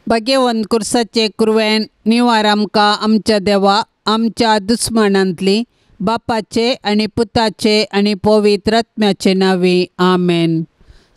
भाग्यवंत कुर्साचे कुरवेन निवार आमकां आमच्या देवा आमच्या दुस्मानांतली बापाचे आनी पुताचे आनी पवित्र आत्म्याचे नांवी आमेन.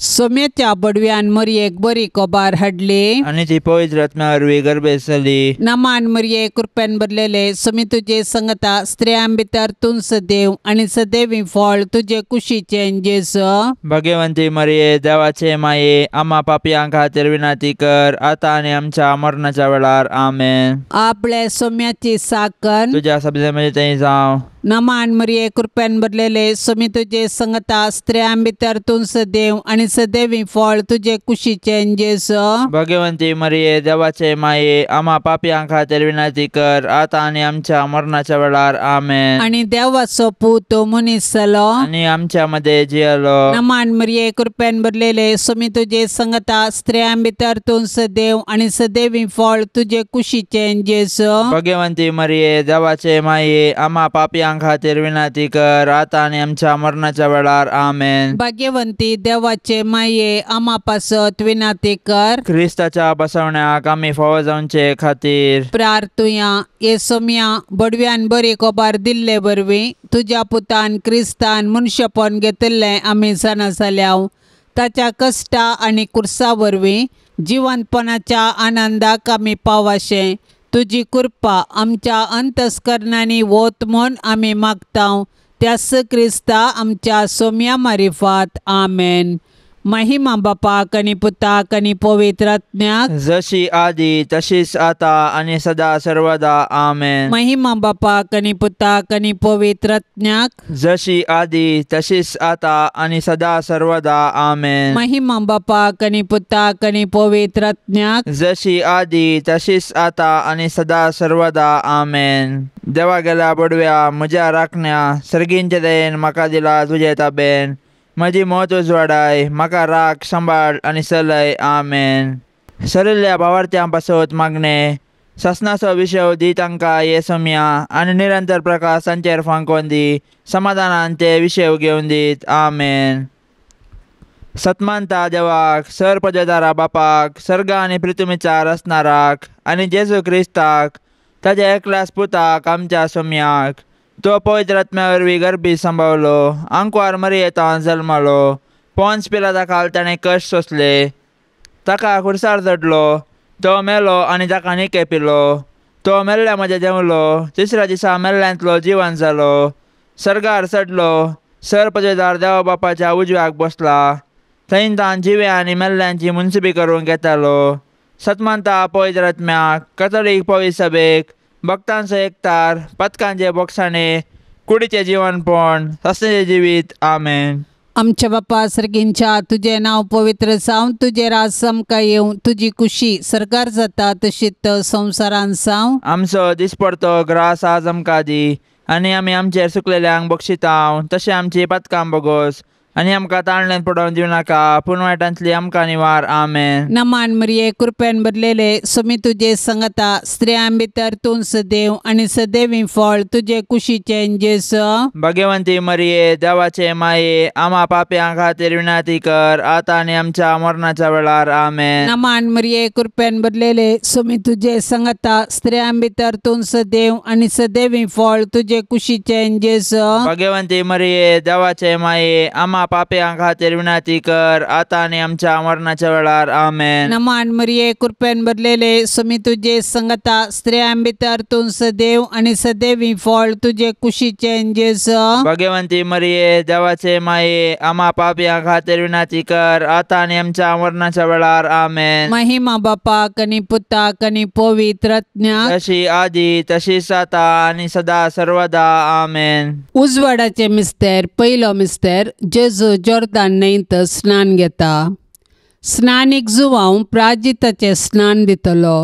सोम्याच्या बडव्यान मरयेक बरी कोबार हाडली आनी ती पवित्र आत्म्या वरवीं गर्भेस्त जाली. नमान मरये कृपेन भरलेले सोमी तुजे संगता स्त्रियां भितर तूं सदैव आनी सदैवी फळ तुजे कुशीचें जेजू. भाग्यवंती मरये देवाचे माये आम्हा पापयां खातीर विनंती कर आतां आनी आमच्या मरणाच्या वेळार आमेन. आपले सोम्याची साकर तुज्या सब्जे मदीं थंय जावं. नमान मरये कृपेन भरलेले सोमी तुजे संगता स्त्रियां भितर तूं सदैव आनी सदैवी फळ तुजे कुशीचें जेजू. भाग्यवंती मरये देवाचे माये आम्हा पापयां खातीर विनंती कर आतां आनी आमच्या मरणाच्या वेळार आमेन. आनी देवाचो पूत मनीस जालो आनी आमच्या मदें जियेलो. नमान मरये कृपेन भरलेले सोमी तुजे संगता स्त्रियां भितर तूं सदैव आनी सदैवी फळ तुजे कुशीचें जेजू. भाग्यवंती मरये देवाचे माये आम्हा पापयां खातीर विनंती कर आतां आनी आमच्या मरणाच्या वेळार आमेन. भाग्यवंती देवाचे माये आम्हा पासत विनंती कर. क्रिस्ताच्या बसवण्याक आमी फावो जावचे खातीर प्रार्थुया. हे सोम्या बडव्यान बरी कोबार दिल्ले वरवीं तुज्या पुतान क्रिस्तान मनशेपण घेतिल्लें आमी जाणा जाल्या. ताच्या कश्टा आनी कुर्सा वरवीं जिवंतपणाच्या आनंदाक आमी पावाशें तुजी कृपा आमच्या अंतस्करणांनी वत म्हूण आमी मागता. त्यास क्रिस्ता आमच्या सोम्या मारिफात आमेन. महिमा बापाक आनी पुताक आनी पवित्र आत्म्याक जशी आदी तशीच आता आनी सदा सर्वदा आमेन. महिमा बापाक आनी पुताक आनी पवित्र आत्म्याक जशी आदी तशीच आता आनी सदा सर्वदा आमेन. महिमा बापाक आनी पुताक आनी पवित्र आत्म्याक जशी आदी तशीच आता आनी सदा सर्वदा आमेन. देवा गेल्या बडव्या म्हज्या राखण्या सर्गींचे दयेन म्हाका दिला तुजे ताबेन. म्हजी मत उजवाडाय म्हाका राख सांबाळ आनी चलय आमेन. सरिल्ल्या भावार्थ्यां पासत मागणें सासणाचो विशय दी तांकां हे सोम्या आनी निरंतर प्रकाश तांचेर फांकोवन दी समाधानान ते विशय घेवन दीत आमेन. सतमानता देवाक सर पदवेदारा बापाक सर्ग आनी पृथ्वीच्या रचणाराक आनी जेजू क्रिस्ताक ताज्या एकल्याच पुताक आमच्या सोम्याक तो पवित्र आत्म्या वरवीं गर्भी सांबावलो आंकवार मरियेंत जल्मलो पोन्स पिलाता खाल ताणें कश्ट सोंसले ताका खुर्सार चडलो तो मेलो आनी ताका निके पिलो तो मेल्ल्या म्हज्या देंवलो तिसऱ्या दिसा मेल्ल्यांतलो जिवन जालो सर्गार चडलो सर पदवेदार देवा बापाच्या उजव्याक बसला थंय तान जिवे आनी मेल्ल्यांची मुन्सिबी करूंक येतालो. सतमानता पवित्र आत्म्याक कथोलीक पवित्र सभेक भक्तांचो एकतार पथकांचे बोगसाणे कुडीचें जिवनपण सासणाचें जिवीत आमेन. आमच्या बापा सर्गींच्या तुजें नांव पवित्र जावं तुजें राज आमकां येवं तुजी कुशी सरकार जाता तशीच संवसारान जावं. आमचो दिसपडतो ग्रास आज आमकां दी आनी आमी आमचेर सुकलेल्यांक बक्षितांव तशें आमची पथकां बोगोस आनी आमकां ताळण्यान पडोवन दिवं नाका पूण वायटांतली आमकां निवार आमेन. नमान मरिये कृपेन भरलेले सोमी तुजे संगता स्त्रियां भितर तूं सदैव आनी सदैवी फळ तुजे कुशीचें जेजू. भाग्यवंती मरिये देवाचे माये आम्हा पापयां खातीर विनंती कर आतां आनी आमच्या मरणाच्या वेळार आमेन. नमान मरिये कृपेन भरलेले सोमी तुजे संगता स्त्रियां भितर तूं सदैव आनी सदैवी फळ तुजे कुशीचें जेजू. भाग्यवंती मरिये देवाचे माये आम्हा पापयां खातीर विनंती कर आतां आनी आमच्या मरणाच्या वेळार आमेन. नमान मरिये कृपेन भरलेले सोमी तुजे संगता स्त्रियां भितर तूं सदैव आनी सदैवी फळ तुजे कुशीचें जेजू. भाग्यवंती मरिये देवाचे माये आम्हा पापयां खातीर विनंती कर आतां आनी आमच्या मरणाच्या वेळार आमेन. महिमा बापाक आनी पुताक आनी पवित्र आत्म्याक जशी आदी तशीच आतां आनी सदा सर्वदा आमेन. उजवाडाचे मिस्तेर पयलो मिस्तेर जेजू जोर्दान न्हंयत स्नान घेता. स्नानीक जुवांव प्राजिताचें स्नान दितलो.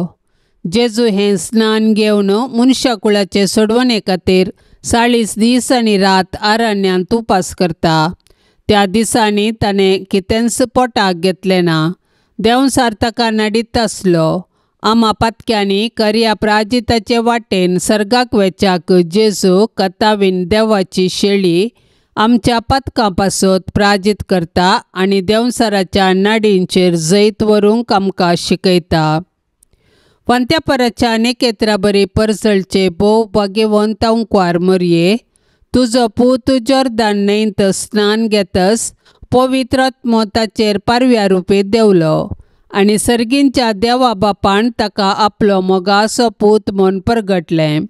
जेजू हें स्नान घेवन मनशा कुळाचे सोडवणे खातीर 40 दीस आनी रात अरण्यांत उपास करता. त्या दिसांनी ताणें कितेंच पोटाक घेतलें ना. देंवचार ताका नडीत आसलो. आमा पातक्यांनी करया प्राजिताचे वाटेन सर्गाक वेच्याक जेजू कतावीन देवाची शेळी आमच्या पातकां पासत प्राजीत करता आनी देंवचाराच्या नाडींचेर जैत व्हरूंक आमकां शिकयता. फांत्या नेकेत्रा बरी परसळचे भोव भाग्यवंत अंकवार मरये तुजो पूत जोर्दान न्हंयत स्नान घेतस पवित्र आत्मो ताचेर पारव्या रुपी देंवलो आनी सर्गींच्या देवा बापान ताका आपलो मोगासो पूत म्हूण परगटलें.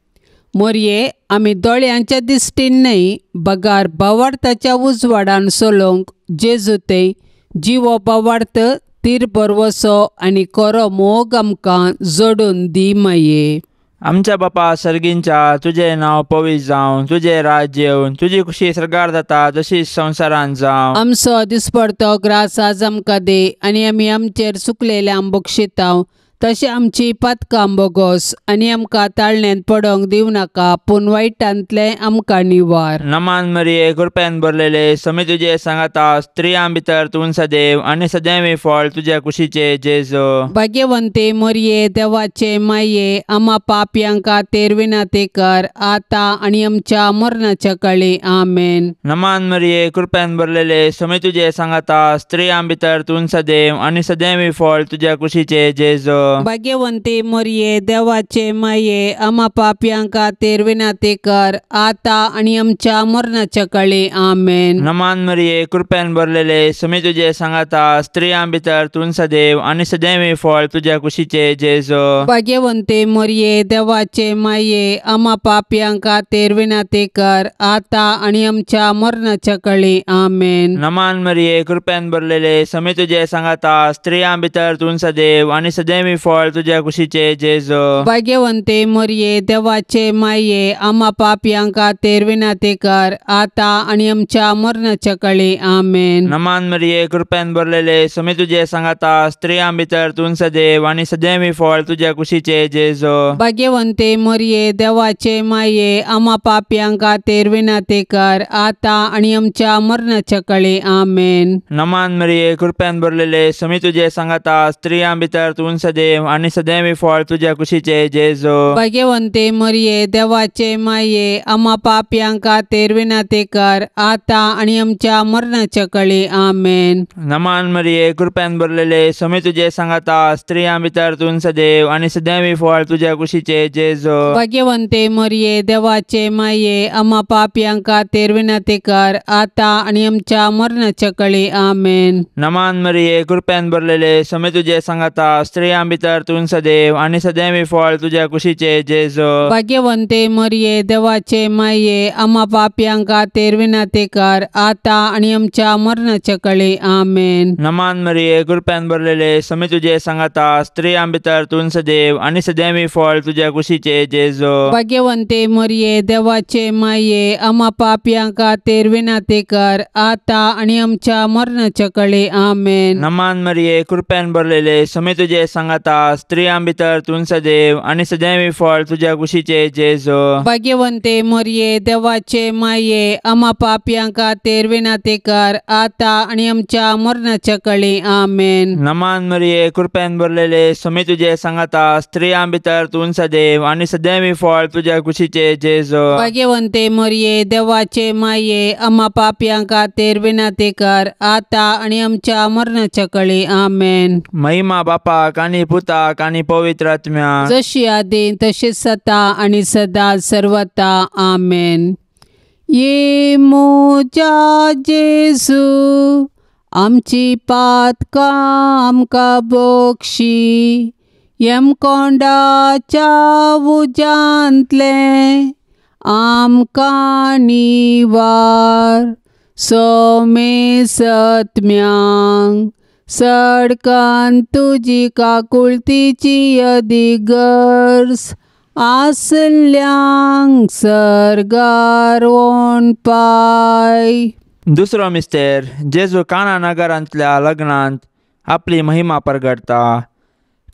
मोरये आमी दोळ्यांच्या दिश्टीन न्हय बगार भावार्थाच्या उजवाडान सोलोवंक जेजू ते जिवो भावार्थ तीर बरवसो आनी कोरो मोग आमकां जोडून दी माये. आमच्या बापा सर्गींच्या तुजें नांव पवित्र जावं, तुजें राज्य येवन, तुजी खुशी सर्गार जाता तशीच संवसारांत जावं. आमचो दिसपडतो ग्रास आज आमकां दी आनी आमी आमचेर चुकलेल्यांक बक्षितांव तशें आमची पातकां बोगोस आनी आमकां ताळण्यांत पडोंक दिवं नाका पूण वायटांतलें आमकां निवार. नमान मरिये कृपेन भरलेले समी तुजे सांगाता, स्त्रियां भितर तूं सदैव आनी सदैव फळ तुज्या कुशीचे जेजू. भाग्यवंते मरिये देवाचे माये आमा पापयांक खातीर विनंती कर आतां आनी आमच्या मरणाच्या काळी. आमेन. नमान मरिये कृपेन भरलेले समी तुजे सांगाता, स्त्रियां भितर तूं सदैव आनी सदैव फळ तुज्या कुशीचे जेजू. भाग्यवंती मरिये देवाचे माये आमा पापयांक खातीर विनंती कर आतां आनी आमच्या मरणाच्या काळी. आमेन. नमान मरिये कृपेन भरलेले समी तुजे सांगाता, स्त्रियां भितर तूं सदैव आनी सदैव फळ तुज्या कुशीचे जेजू. भाग्यवंती मरिये देवाचे माये आमा पापयांक खातीर विनंती कर आतां आनी आमच्या मरणाच्या काळी. आमेन. नमान मरिये कृपेन भरलेले समी तुजे सांगाता, स्त्रियां भितर तूं सदैव आनी सदैव फळ तुज्या कुशीचे जेजू. भाग्यवंते मरिये देवाचे माये आमा पापयांक खातीर विनंती कर आतां आनी आमच्या मरणाच्या काळी. आमेन. नमान मरिये कृपेन भरलेले समी तुजे सांगाता, स्त्रियां भितर तूं सदैव आनी सदैव फळ तुज्या कुशीचे जेजू. भाग्यवंते मरिये देवाचे माये आमा पापयांक खातीर विनंती कर आतां आनी आमच्या मरणाच्या काळी. आमेन. नमान मरिये कृपेन भरलेले समी तुजे सांगाता, स्त्रियां भितर तूं सदैव आनी सदैव फळ तुज्या कुशीचे जेजू. भाग्यवंते मरिये देवाचे माये आमा पापयांक खातीर विनंती कर आतां आनी आमच्या मरणाच्या काळी. आमेन. नमान मरिये कृपेन भरलेले समी तुजे सांगाता, स्त्रियां भितर तूं सदैव आनी सदैव फळ तुज्या कुशीचे जेजू. भाग्यवंते मरिये देवाचे माये आमा पापयांक खातीर विनंती कर आतां आनी आमच्या मरणाच्या काळी. आमेन. नमान मरिये कृपेन भरलेले समी तुजे सांगाता, स्त्रियां भितर तूं सदैव आनी सदैव फळ तुज्या कुशीचे जेजू. भाग्यवंते मरिये देवाचे माये आमा पापयांक खातीर विनंती कर आतां आनी आमच्या मरणाच्या काळी. आमेन. नमान मरिये कृपेन भरलेले समी तुजे सांगाता, स्त्रियां भितर तूं सदैव आनी सदैव फळ तुज्या कुशीचे जेजू. भाग्यवंते मरिये देवाचे माये आमा पापयांक खातीर विनंती कर आतां आनी आमच्या मरणाच्या काळी. आमेन. नमान मरिये कृपेन भरलेले समी तुजे सांगाता, स्त्रियां भितर तूं सदैव आनी सदैव फळ तुज्या कुशीचे जेजू. भाग्यवंते मरिये देवाचे माये आमा पापयांक खातीर विनंती कर आतां आनी आमच्या मरणाच्या काळी. आमेन. नमान मरिये कृपेन भरलेले समी तुजे सांगाता, स्त्रियां भितर तूं सदैव आनी सदैव फळ तुज्या कुशीचे जेजू. भाग्यवंते मरिये देवाचे माये आमा पापयांक खातीर विनंती कर आतां आनी आमच्या मरणाच्या काळी. आमेन. महिमा बापाक आनी पुताक आनी पवित्र आत्म्याक, जशी आदी तशी सता आनी सदा सर्वता. आमेन. ये मोजा जेजू आमची पातकां आमकां बक्षी, यमकोंडाच्या उज्यांतलें आमकां निवार, सोमे सत्म्यांक सडकान तुजी काकुळतीची अदिगर्स आसल्यांक सर्गार पाय. दुसरो मिस्तेर जेजू काना नगरांतल्या लग्नांत आपली महिमा परगडता.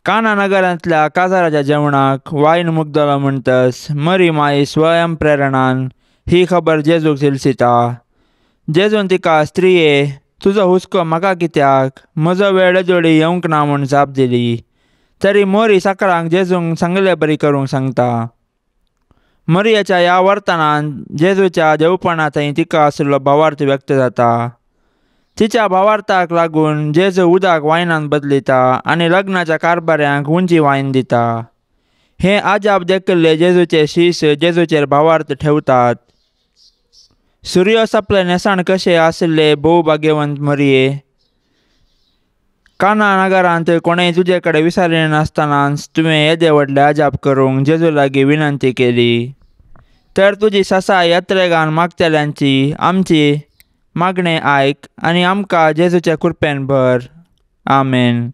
काना नगरांतल्या काजाराच्या जेवणाक वायन मुगदलो म्हणटस मरी माई स्वयं प्रेरणान ही खबर जेजूक झिलसिता. जेजून तिका, स्त्रिये तुजो हुस्को म्हाका कित्याक, म्हजो वेळ जोडी येवंक ना म्हूण जाप दिली. तरी मोरी साकरांक जेजूंक सांगले बरी करूंक सांगता. मरियाच्या ह्या वर्तनान जेजूच्या देवपणा थंय तिका आशिल्लो भावार्थ व्यक्त जाता. तिच्या भावार्थाक लागून जेजू उदक वायनान बदलिता आनी लग्नाच्या कारभाऱ्यांक उंची वायन दिता. हे आजाप देखिल्ले जेजूचे शीस जेजूचेर भावार्थ ठेवतात. सुर्य सपले न्हेसाण कशे आशिल्ले भोव भाग्यवंत मरये, काना नगरांत कोणेय तुजे कडेन विचारिना नासतनाच तुवें येदे व्हडले अजाप करूंक जेजू लागीं विनंती केली. तर तुजी सासाय यात्रेगान मागतल्यांची आमची मागणें आयक आनी आमकां जेजूच्या कृपेन भर. आमेन.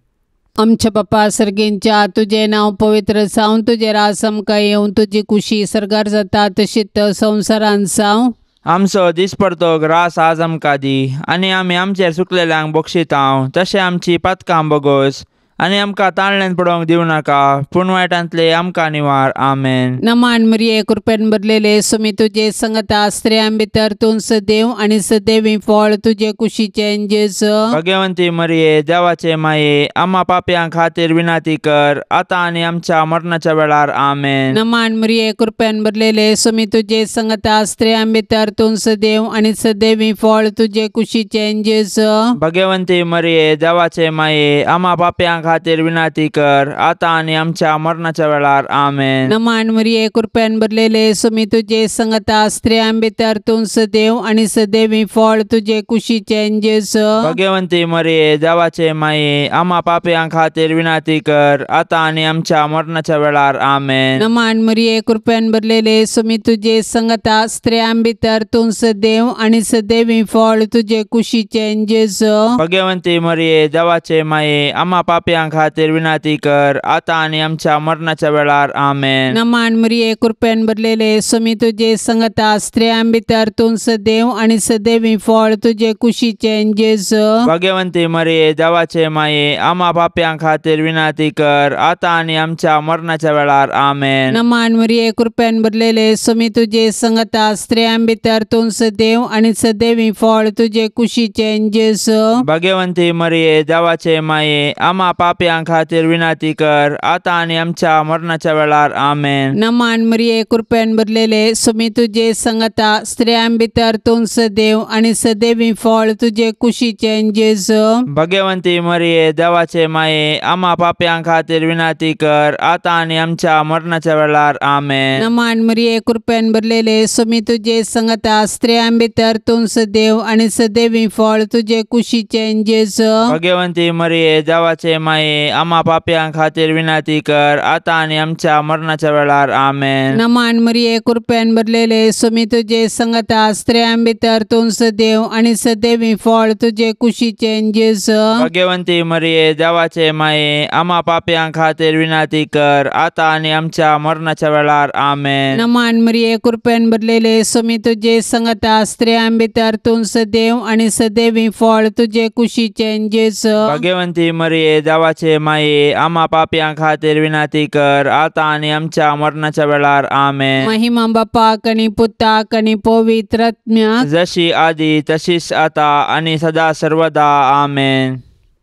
आमच्या बापा सर्गींच्या, तुजें नांव पवित्र जावं, तुजें राज आमकां येवं, तुजी कुशी सर्गार जाता तशीच संवसारांत जावं. आमचो दिसपडतो ग्रास आज आमकां दी आनी आमी आमचेर चुकलेल्यांक बक्षितांव तशें आमची पातकां बोगोस आनी आमकां ताळण्यान पडोवंक दिवं नाका, पूण वायटांतले आमकां निवार. आमेन. नमान मरिये, कृपेन भरलेले, सुमी तुजे संगता, स्त्रियां भितर तूं सदैव आनी सदैवी फळ तुजे कुशीचें जेजू. भगवंती मरिये, देवाचे माये, आम्हा पापयां खातीर विनंती कर आतां आनी आमच्या मरणाच्या वेळार. आमेन. नमान मरिये, कृपेन भरलेले, सुमी तुजे संगता, स्त्रियां भितर तूं सदैव आनी सदैवी फळ तुजे कुशीचें जेजू. भगवंती मरिये, देवाचे माये, आम्हा पापयां खातीर विनंती कर आतां आनी आमच्या मरणाच्या वेळार. आमेन. नमान मरिये, कृपेन भरलेले, सुमी तुजे संगता, स्त्रियां भितर तूं सदैव आनी सदैवी फळ तुजे कुशीचें जेजू. भगवंती मरिये, देवाचे माये, आम्हा पापयां खातीर विनंती कर आतां आनी आमच्या मरणाच्या वेळार. आमेन. नमान मरिये, कृपेन भरलेले, सुमी तुजे संगता, स्त्रियां भितर तूं सदैव आनी सदैवी फळ तुजे कुशीचें जेजू. भगवंती मरिये, देवाचे माये, आम्हा पापयां खातीर विनंती कर आतां आनी आमच्या मरणाच्या वेळार. आमेन. नमान मरिये, कृपेन भरलेले, सुमी तुजे संगता, स्त्रियां भितर तूं सदैव आनी सदैवी फळ तुजे कुशीचें जेजू. भगवंती मरिये, देवाचे माये, आम्हा पापयां खातीर विनंती कर आतां आनी आमच्या मरणाच्या वेळार. आमेन. नमान मरिये, कृपेन भरलेले, सुमी तुजे संगता, स्त्रियां भितर तूं सदैव आनी सदैवी फळ तुजे कुशीचें जेजू. भगवंती मरिये, देवाचे माये, आम्हा पापयां खातीर विनंती कर आतां आनी आमच्या मरणाच्या वेळार. आमेन. नमान मरिये, कृपेन भरलेले, सुमी तुजे संगता, स्त्रियां भितर तूं सदैव आनी सदैवी फळ तुजे कुशीचें जेजू. भगवंती मरिये, देवाचे माये, आम्हा पापयां खातीर विनंती कर आतां आनी आमच्या मरणाच्या वेळार. आमेन. नमान मरिये, कृपेन भरलेले, सुमी तुजे संगता, स्त्रियां भितर तूं सदैव आनी सदैवी फळ तुजे कुशीचें जेजू. भगवंती मरिये, देवाचे माये, आम्हा पापयां खातीर विनंती कर आतां आनी आमच्या मरणाच्या वेळार. आमेन. नमान मरिये, कृपेन भरलेले, सुमी तुजे संगता, स्त्रियां भितर तूं सदैव आनी सदैवी फळ तुजे कुशीचें जेजू. भगवंती मरिये, देवाचे माये, आम्हा पापयां खातीर विनंती कर आतां आनी आमच्या मरणाच्या वेळार. आमेन. नमान मरिये, कृपेन भरलेले, सुमी तुजे संगता, स्त्रियां भितर तूं सदैव आनी सदैवी फळ तुजे कुशीचें जेजू. भगवंती मरिये, देवाचे माये, आम्हा पापयां खातीर विनंती कर आतां आनी आमच्या मरणाच्या वेळार. आमेन. महिमा बापाक आनी पुताक आनी पवित्र आत्म्याक, जशी आदी तशीच आता आनी सदा सर्वदा. आमेन.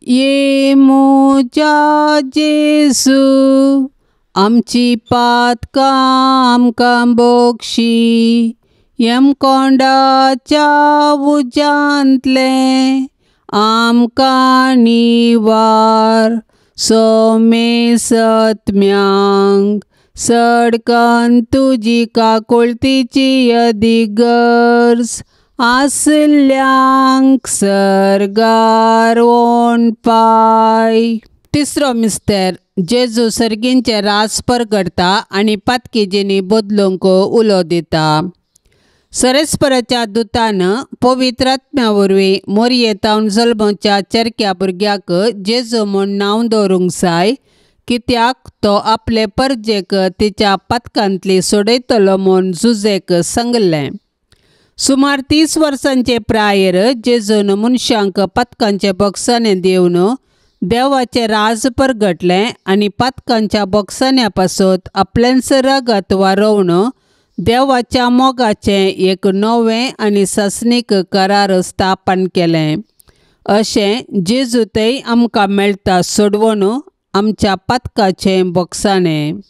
ये म्हज्या जेजू, आमची पातकां आमकां बक्षी, यमकोंडाच्या उज्यांतलें आमकां निवार, सोमेसत्म्यांक सडकन तुजी काकुळतीची अदिगर्ज आसल्यांक सर्गार ओणपाय. तिसरो मिस्तेर, जेजू सर्गींचें राज परगडटा आनी पातकीजींनी बदलूंक उलो दिता. सरेस्पराच्या दुतान पवित्र आत्म्या वरवीं मोरयेतावन जल्मच्या चेरक्या भुरग्याक जेजू म्हूण नांव दवरूंक जाय, कित्याक तो आपले परजेक तिच्या पातकांतली सोडयतलो म्हूण जुजेक सांगलें. सुमार 30 वर्सांचे प्रायेर जेजून मनशांक पातकांचे बोगसाणे दिवन देवाचें राज परगटलें आनी पातकांच्या बोगसाण्या पासत आपलेंच रगत वारोवन देवाच्या मोगाचें एक नवें आनी सासणीक करार स्थापन केलें. अशें जेजू थंय आमकां मेळटा सोडवण आमच्या पातकाचें बोगसाणें.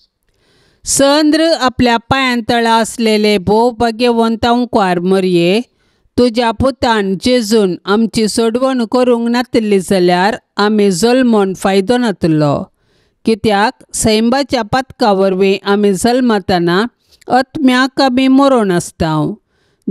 संद्र आपल्या पांयां तळा आसलेले भोव भाग्यवंत अंकवार मरये, तुज्या पुतान जेजून आमची सोडवण करूंक नातिल्ली जाल्यार आमी जल्मोन फायदो नातिल्लो, कित्याक सैंबाच्या पातका वरवीं आमी जल्मतना आत्म्याक आमी मरोन आसता.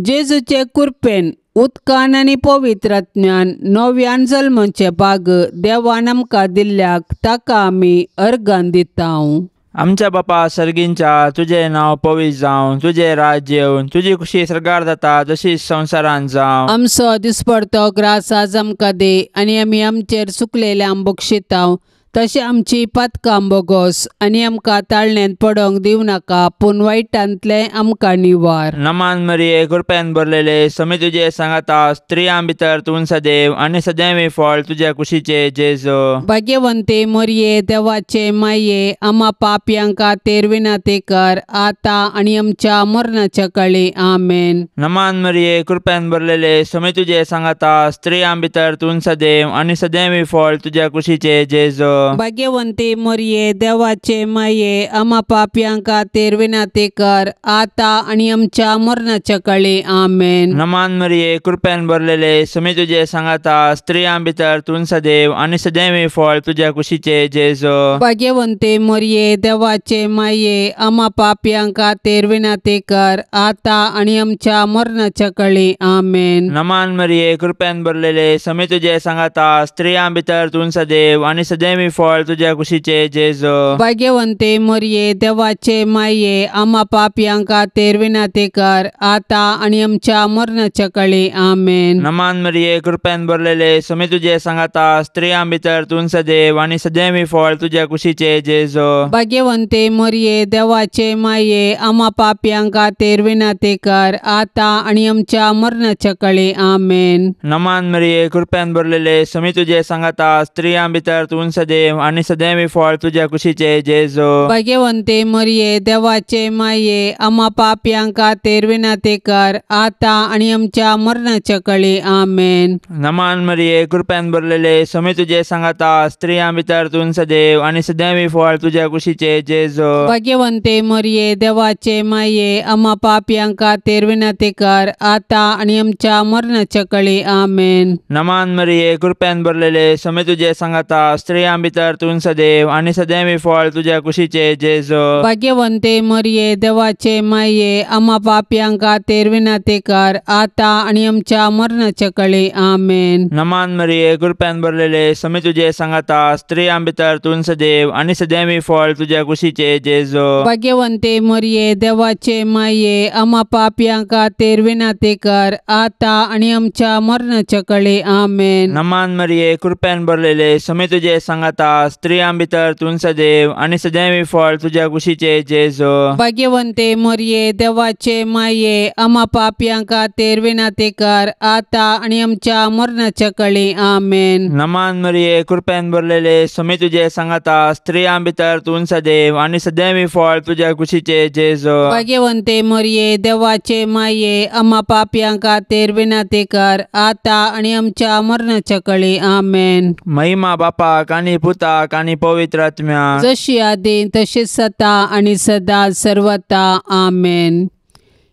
जेजूचे कृपेन उदकान आनी पवित्र आत्म्यान नव्यान जल्मचे भाग देवान आमकां दिल्ल्याक ताका आमी अर्गान दिता. आमच्या बापा सर्गींच्या, तुजें नांव पवित्र जावं, तुजें राज्य येवन, तुजी खुशी सर्गार जाता तशीच संवसारांत जावं. आमचो दिसपडतो ग्रास आज आमकां दी आनी आमी आमचेर चुकलेल्यांक बक्षितांव तशें आमची पातकां बोगोस आनी आमकां ताळण्यांत पडोंक दिवं नाका पूण वायटांतलें आमकां निवार. नमान मरिये, कृपेन भरलेले, समी तुजे सांगाता, स्त्रियां भितर तूं सदैव आनी सदैव फळ तुज्या कुशीचे जेजू. भाग्यवंते मरिये, देवाचे माये, आमा पापयां खातीर विनंती कर आतां आनी आमच्या मरणाच्या काळी. आमेन. नमान मरिये, कृपेन भरलेले, समी तुजे सांगाता, स्त्रियां भितर तूं सदैव आनी सदैव फळ तुज्या कुशीचे जेजू. भाग्यवंते मरिये, देवाचे माये, आमा पापयां खातीर विनंती कर आतां आनी आमच्या मरणाच्या काळी. आमेन. नमान मरिये, कृपेन भरलेले, समी तुजे सांगाता, स्त्रियां भितर तूं सदैव आनी सदैव फळ तुज्या कुशीचे जेजू. भाग्यवंते मरिये, देवाचे माये, आमा पापयां खातीर विनंती कर आतां आनी आमच्या मरणाच्या काळी. आमेन. नमान मरिये, कृपेन भरलेले, समी तुजे सांगाता, स्त्रियां भितर तूं सदैव आनी सदैव फळ तुज्या कुशीचे जेजू. भाग्यवंते मरिये, देवाचे माये, आमा पापयां खातीर विनंती कर आतां आनी आमच्या मरणाच्या काळी. आमेन. नमान मरिये, कृपेन भरलेले, समी तुजे सांगाता, स्त्रियां भितर तूं सदैव आनी सदैव फळ तुज्या कुशीचे जेजू. भाग्यवंते मरिये, देवाचे माये, आमा पापयां खातीर विनंती कर आतां आनी आमच्या मरणाच्या काळी. आमेन. नमान मरिये, कृपेन भरलेले, समी तुजे सांगाता, स्त्रियां भितर तूं सदैव आनी सदैव फळ तुज्या कुशीचे जेजू. भाग्यवंते मरिये, देवाचे माये, आमा पापयां खातीर विनंती कर आतां आनी आमच्या मरणाच्या काळी. आमेन. नमान मरिये, कृपेन भरलेले, समी तुजे सांगाता, स्त्रियां भितर तूं सदैव आनी सदैव फळ तुज्या कुशीचे जेजू. भाग्यवंते मरिये, देवाचे माये, आमा पापयां खातीर विनंती कर आतां आनी आमच्या मरणाच्या काळी. आमेन. नमान मरिये, कृपेन भरलेले, समी तुजे सांगाता, स्त्रियां भितर तूं सदैव आनी सदैव फळ तुज्या कुशीचे जेजू. भाग्यवंते मरिये, देवाचे माये, आमा पापयां खातीर विनंती कर आतां आनी आमच्या मरणाच्या काळी. आमेन. नमान मरिये, कृपेन भरलेले, समी तुजे सांगाता, स्त्रियां भितर तूं सदैव आनी सदैव फळ तुज्या कुशीचे जेजू. भाग्यवंते मरिये, देवाचे माये, आमा पापयां खातीर विनंती कर आतां आनी आमच्या मरणाच्या काळी. आमेन. नमान मरिये, कृपेन भरलेले, समी तुजे सांगाता, स्त्रियां भितर तूं सदैव आनी सदैव फळ तुज्या कुशीचे जेजू. भाग्यवंते मरिये, देवाचे माये, आमा पापयां खातीर विनंती कर आतां आनी आमच्या मरणाच्या काळी. आमेन. नमान मरिये, कृपेन भरलेले, समी तुजे सांगाता, स्त्रियां भितर तूं सदैव आनी सदैव फळ तुज्या कुशीचे जेजू. भाग्यवंते मरिये, देवाचे माये, आमा पापयां खातीर विनंती कर आतां आनी आमच्या मरणाच्या काळी. आमेन. महिमा बापाक आनी पुताक आनी पवित्र आत्म्याक, जशी आदी तशीच सता आनी सदा सर्वता. आमेन.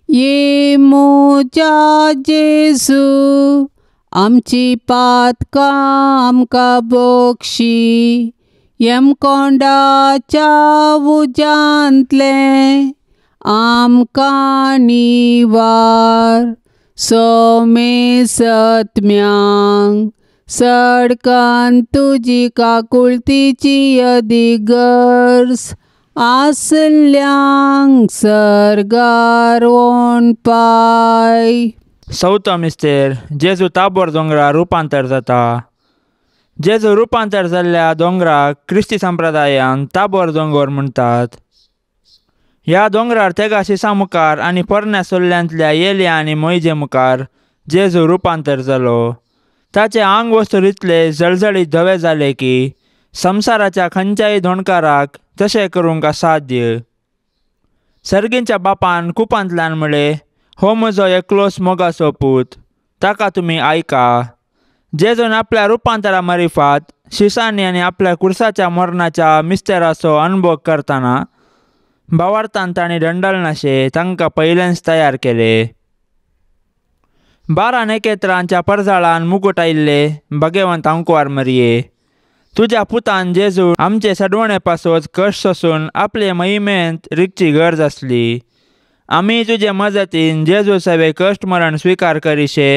ये म्हज्या जेजू, आमची पातकां आमकां बक्षी, यमकोंडाच्या उज्यांतलें आमकां निवार, सोमे सत्म्यांक सडकान तुजी काकुळतीची अदिगर्ज आसल्यांक सर्गार ओणपाय. चवथो मिस्तेर, जेजू ताबोर दोंगरार रुपांतर जाता. जेजू रुपांतर जाल्ल्या दोंगराक क्रिस्ती संप्रदायान ताबोर दोंगर म्हणटात. ह्या दोंगरार तेगा शिसा मुखार आनी पोरण्या सोल्ल्यांतल्या येल्या आनी मोयजे मुखार जेजू रुपांतर जालो. ताचे आंग वस्तू इतले जळजळीत धवे जाले की संवसाराच्या खंयच्याय धोणकाराक तशें करूंक असाध्य. सर्गींच्या बापान कुपांतल्यान म्हळें, हो म्हजो एकलोच मोगाचो पूत, ताका तुमी आयका. जेजून आपल्या रुपांतरा मारिफात शिसांनी आनी आपल्या कुर्साच्या मरणाच्या मिस्तेराचो अनुभव करतना भावार्थान तांणी दंडलनाशे तांकां पयलेंच तयार केले. 12 नखेत्रांच्या परजाळान मुकूट आयिल्ले भगवंत अंकुवार मरिये, तुज्या पुतान जेजू आमचे सडवणे पासत कश्ट सोसून आपले महिमेंत रिगची गरज आसली. आमी तुजे मजतीन जेजू सवे कश्ट मरण स्विकार करिशे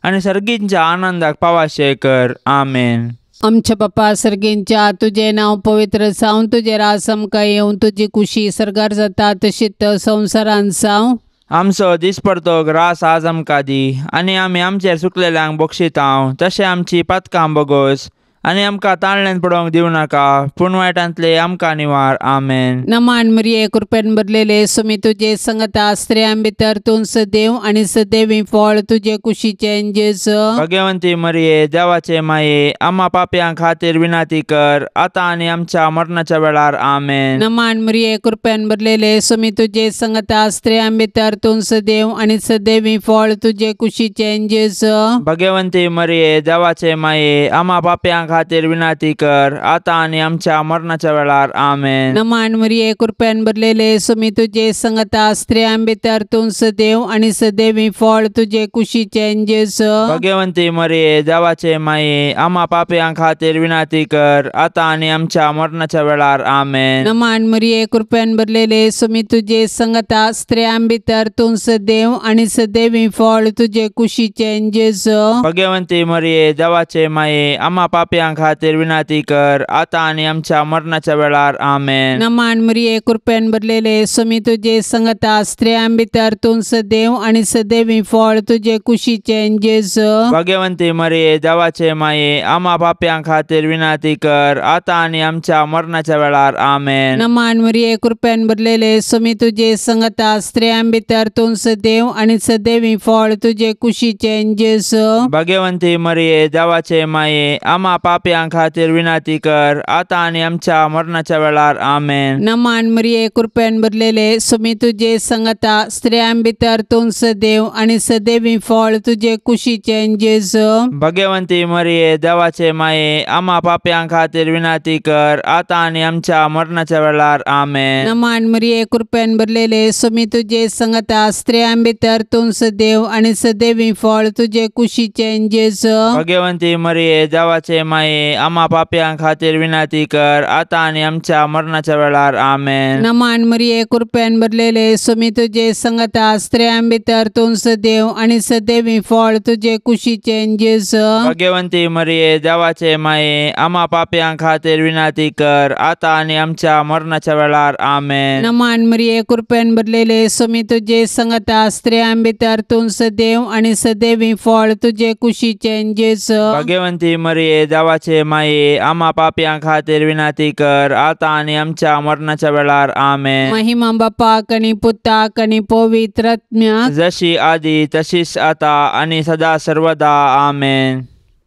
आनी सर्गींच्या आनंदाक पावाशे कर. आमेन. आमच्या बापा सर्गींच्या तुजें नांव पवित्र जावं, तुजें राज आमकां येवं, तुजी कुशी सर्गार जाता तशीच संवसारांत जावं. आमचो दिसपडतो ग्रास आज आमकां दी आनी आमी आमचेर चुकलेल्यांक बक्षितांव तशें आमची पातकां बोगोस आनी आमकां ताळण्यान पडोवंक दिवं नाका पूण वायटांतले आमकां निवार. आमेन. नमान मरिये कृपेन भरलेले सुमी तुजे संगता, स्त्रियां भितर तूं सदैव आनी सदैवी फळ तुजे कुशीचें जेजू. भगवंती मरिये देवाचे माये आम्हा पापयां खातीर विनंती कर आतां आनी आमच्या मरणाच्या वेळार. आमेन. नमान मरिये कृपेन भरलेले सुमी तुजे संगता, स्त्रियां भितर तूं सदैव आनी सदैवी फळ तुजे कुशीचें जेजू. भगवंती मरिये देवाचे माये आम्हा पापयां खातीर विनंती कर आतां आनी आमच्या मरणाच्या वेळार. आमेन. नमान मरिये कृपेन भरलेले सुमी तुजे संगता, स्त्रियां भितर तूं सदैव आनी सदैवी फळ तुजे कुशीचें जेजू. भगवंती मरिये देवाचे माये आम्हा पापयां खातीर विनंती कर आतां आनी आमच्या मरणाच्या वेळार. आमेन. नमान मरिये कृपेन भरलेले सुमी तुजे संगता, स्त्रियां भितर तूं सदैव आनी सदैवी फळ तुजे कुशीचें जेजू. भगवंती मरिये देवाचे माये आम्हा पापयां खातीर विनंती कर आतां आनी आमच्या मरणाच्या वेळार. आमेन. नमान मरिये कृपेन भरलेले सुमी तुजे संगता, स्त्रियां भितर तूं सदैव आनी सदैवी फळ तुजे कुशीचें जेजू. भगवंती मरिये देवाचे माये आम्हा पापयां खातीर विनंती कर आतां आनी आमच्या मरणाच्या वेळार. आमेन. नमान मरिये कृपेन भरलेले सुमी तुजे संगता, स्त्रियां भितर तूं सदैव आनी सदैवी फळ तुजे कुशीचें जेजू. भगवंती मरिये देवाचे माये आम्हा पापयां खातीर विनंती कर आतां आनी आमच्या मरणाच्या वेळार. आमेन. नमान मरिये कृपेन भरलेले सुमी तुजे संगता, स्त्रियां भितर तूं सदैव आनी सदैवी फळ तुजे कुशीचें जेजू. भगवंती मरिये देवाचे माये आम्हा पापयां खातीर विनंती कर आतां आनी आमच्या मरणाच्या वेळार. आमेन. नमान मरिये कृपेन भरलेले सुमी तुजे संगता, स्त्रियां भितर तूं सदैव आनी सदैवी फळ तुजे कुशीचें जेजू. भगवंती मरिये देवाचे माये आम्हा पापयां खातीर विनंती कर आतां आनी आमच्या मरणाच्या वेळार. आमेन. नमान मरिये कृपेन भरलेले सुमी तुजे संगता, स्त्रियां भितर तूं सदैव आनी सदैवी फळ तुजे कुशीचें जेजू. भगवंती मरिये देवाचे माये आम्हा पापयां खातीर विनंती कर आतां आनी आमच्या मरणाच्या वेळार. आमेन. नमान मरिये कृपेन भरलेले सुमी तुजे संगता, स्त्रियां भितर तूं सदैव आनी सदैवी फळ तुजे कुशीचें जेजू. भगवंती मरिये देवाचे माये आम्हा पापयां खातीर विनंती कर आतां आनी आमच्या मरणाच्या वेळार. आमेन. महिमा बापाक आनी पुताक आनी पवित्र आत्म्याक, जशी आदी तशीच आता आनी सदा सर्वदा. आमेन.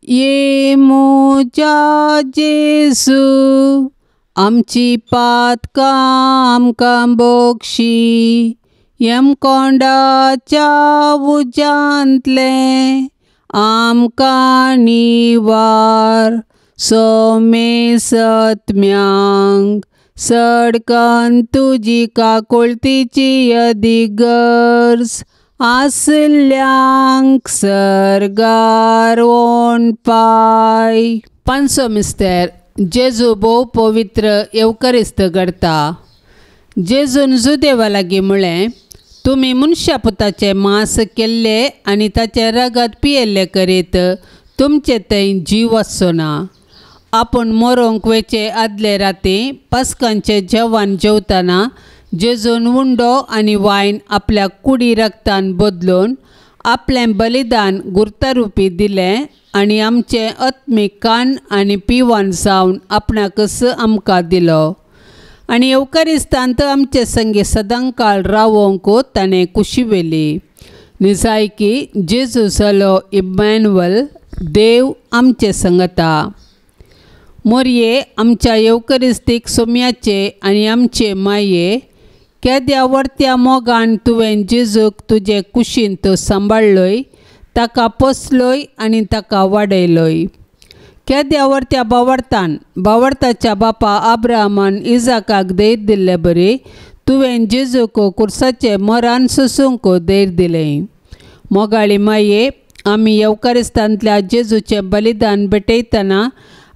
ये म्हज्या जेजू आमची पातकां आमकां बोगशी, यमकोंडाच्या उज्यांतलें आमकां निवार, सोमे सत्म्यांक सडकन तुजी काकुळतीची अदिगर्ज आसल्यांक सर्गार ओणपाय. पांचसो मिस्तेर जेजू भोव पवित्र येवकरिस्त घडता. जेजून जुदेवा लागीं म्हळें, तुमी मनशा पुताचें मांस केल्लें आनी ताचें रगत पियेल्लें करीत तुमचे थंय जीव आसचो ना. आपूण मरोंक वेचे आदले राती पास्कांचें जेवण जेवतना जेजून उंडो आनी वायन आपल्या कुडी रगतान बदलून आपलें बलिदान गुर्तारुपी दिलें आनी आमचें आत्मीक कान आनी पिवन जावन आपणाकच आमकां दिलो आनी येवकारिस्तांत आमचे संगी सदांकाळ रावोंक ताणें कुशी व्हेली. निजायकी जेजू जालो इम्मॅन्युअल, देव आमचे संगता. मोरये आमच्या येवकरिस्तीक सोम्याचे आनी आमचे माये केद्या वर्त्या मोगान तुवें जेजूक तुजे कुशींत सांबाळ्ळोय, ताका पोसलोय आनी ताका वाडयलोय. केद्या वर्त्या बावडतान बावडताच्या बापा आब्राहामान इजाकाक धैर्य दिल्ले बरी तुवें जेजूक कुर्साचें मरान सोसूंक धैर्य दिलें. मोगाळी माये आमी येवकारिस्तांतल्या जेजूचें बलिदान भेटयतना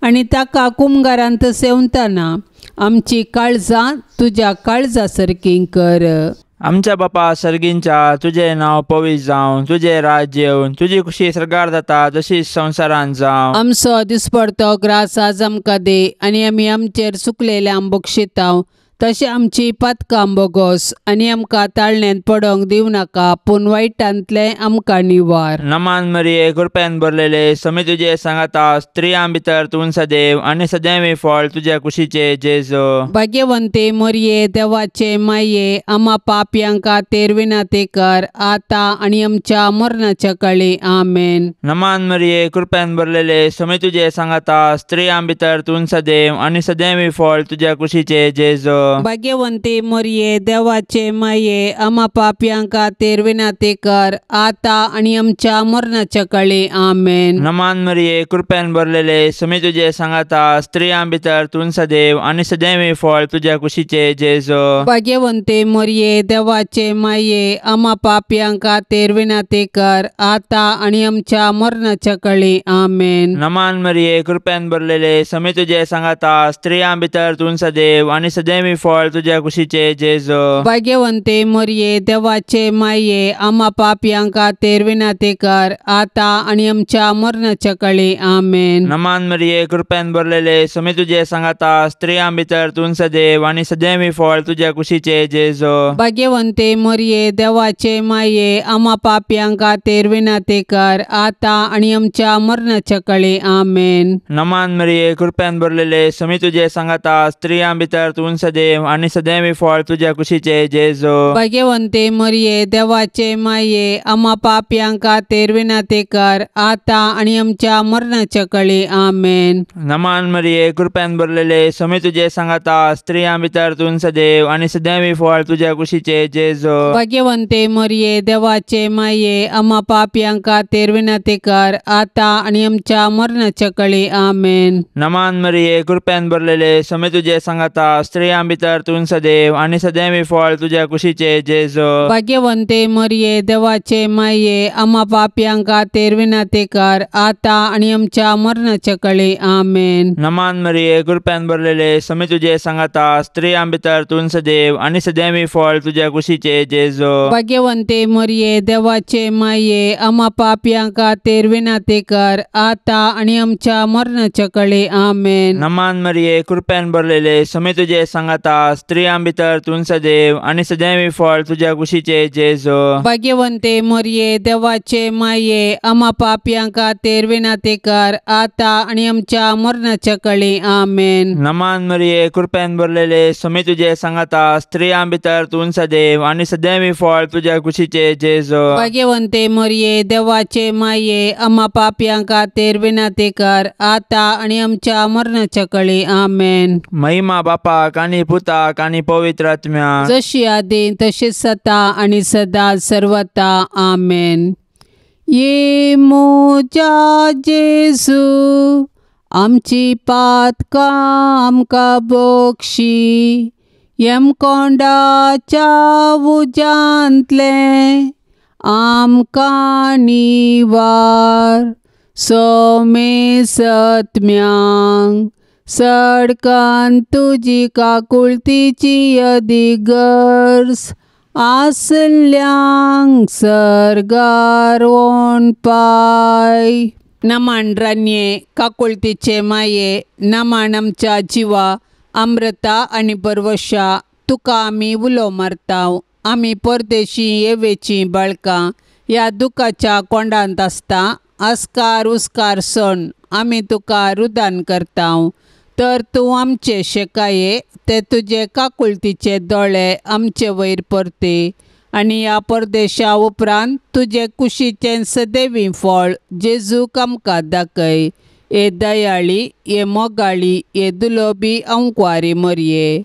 आनी ताका कुमगारांत सेवताना आमची काळजां तुज्या काळजा सारकी कर. आमच्या बापा सर्गींच्या तुजें नांव पवित्र जावं, तुजें राज्य येवन, तुजी खुशी सर्गार जाता तशीच संवसारांत जावं. आमचो दिसपडतो ग्रास आज आमकां दी आनी आमी आमचेर चुकलेल्यांक बक्षितांव तशें आमची पातकां बोगोस आनी आमकां ताळण्यांत पडोंक दिवं नाका पूण वायटांतलें आमकां निवार. नमान मरिये कृपेन भरलेले समी तुजे सांगाता, स्त्रियां भितर तूं सदैव आनी सदैव फळ तुज्या कुशीचे जेजू. भाग्यवंते मरिये देवाचे माये आमा पापयांक खातीर विनंती कर आतां आनी आमच्या मरणाच्या काळी. आमेन. नमान मरिये कृपेन भरलेले समी तुजे सांगाता, स्त्रियां भितर तूं सदैव आनी सदैव फळ तुज्या कुशीचे जेजू. भाग्यवंती मरिये देवाचे माये आमा पापयांक खातीर विनंती कर आतां आनी आमच्या मरणाच्या काळी. आमेन. नमान मरिये कृपेन भरलेले समी तुजे सांगाता, स्त्रियां भितर तूं सदैव आनी सदैव फळ तुज्या कुशीचे जेजू. भाग्यवंती मरिये देवाचे माये आमा पापयांक खातीर विनंती कर आतां आनी आमच्या मरणाच्या काळी. आमेन. नमान मरिये कृपेन भरलेले समी तुजे सांगाता, स्त्रियां भितर तूं सदैव आनी सदैव फळ तुज्या कुशीचे जेजू. भाग्यवंते मरिये देवाचे माये आमा पापयांक खातीर विनंती कर आतां आनी आमच्या मरणाच्या काळी. आमेन. नमान मरिये कृपेन भरलेले समी तुजे सांगाता, स्त्रियां भितर तूं सदैव आनी सदैव फळ तुज्या कुशीचे जेजू. भाग्यवंते मरिये देवाचे माये आमा पापयांक खातीर विनंती कर आतां आनी आमच्या मरणाच्या काळी. आमेन. नमान मरिये कृपेन भरलेले समी तुजे सांगाता, स्त्रियां भितर तूं सदैव आनी सदैव फळ तुज्या कुशीचे जेजू. भाग्यवंते मरिये देवाचे माये आमा पापयांक खातीर विनंती कर आतां आनी आमच्या मरणाच्या काळी. आमेन. नमान मरिये कृपेन भरलेले समी तुजे सांगाता, स्त्रियां भितर तूं सदैव आनी सदैव फळ तुज्या कुशीचे जेजू. भाग्यवंते मरिये देवाचे माये आमा पापयांक खातीर विनंती कर आतां आनी आमच्या मरणाच्या काळी. आमेन. नमान मरिये कृपेन भरलेले समी तुजे सांगाता, स्त्रियां भितर तूं सदैव आनी सदैव फळ तुज्या कुशीचे जेजू. भाग्यवंते मरिये देवाचे माये आमा पापयांक खातीर विनंती कर आतां आनी आमच्या मरणाच्या काळी. आमेन. नमान मरिये कृपेन भरलेले समी तुजे सांगाता, स्त्रियां भितर तूं सदैव आनी सदैव फळ तुज्या कुशीचे जेजू. भाग्यवंते मरिये देवाचे माये आमा पापयांक खातीर विनंती कर आतां आनी आमच्या मरणाच्या काळी. आमेन. नमान मरिये कृपेन भरलेले समी तुजे सांगाता, स्त्रियां भितर तूं सदैव आनी सदैव फळ तुज्या कुशीचे जेजू. भाग्यवंते मरिये देवाचे माये आमा पापयांक खातीर विनंती कर आतां आनी आमच्या मरणाच्या काळी. आमेन. नमान मरिये कृपेन भरलेले समी तुजे सांगाता, स्त्रियां भितर तूं सदैव आनी सदैव फळ तुज्या कुशीचे जेजू. भाग्यवंते मरिये देवाचे माये आमा पापयांक खातीर विनंती कर आतां आनी आमच्या मरणाच्या काळी. आमेन. महिमा बापाक आनी पुताक आनी पवित्र आत्म्याक, जशी आदी तशीच सता आनी सदा सर्वता. आमेन. ये म्हज्या जेजू आमची पातकां आमकां बक्षी, यमकोंडाच्या उज्यांतलें आमकां निवार, सोमे सत्म्यांक सडकान तुजी काकुळतीची अदिगर्स आसल्यांक सर्गार पाय. नमान रानये काकुळतीचे माये, नमान आमच्या जिवा अमृता आनी बरवशा, तुका आमी उलो मारताव. आमी परदेशी येवेचीं बाळकां ह्या दुखाच्या कोंडांत आसता, आस्कार उस्कार सण आमी तुका रुदान करताव. तर तूं आमचे शेकाये ते तुजे काकुळतीचे दोळे आमचे वयर परते आनी ह्या परदेशा उपरांत तुजे कुशीचें सदैवी फळ जेजूक आमकां दाखय. हे दयाळी, हे मोगाळी, हे दुलोबी अंकवारी मरये.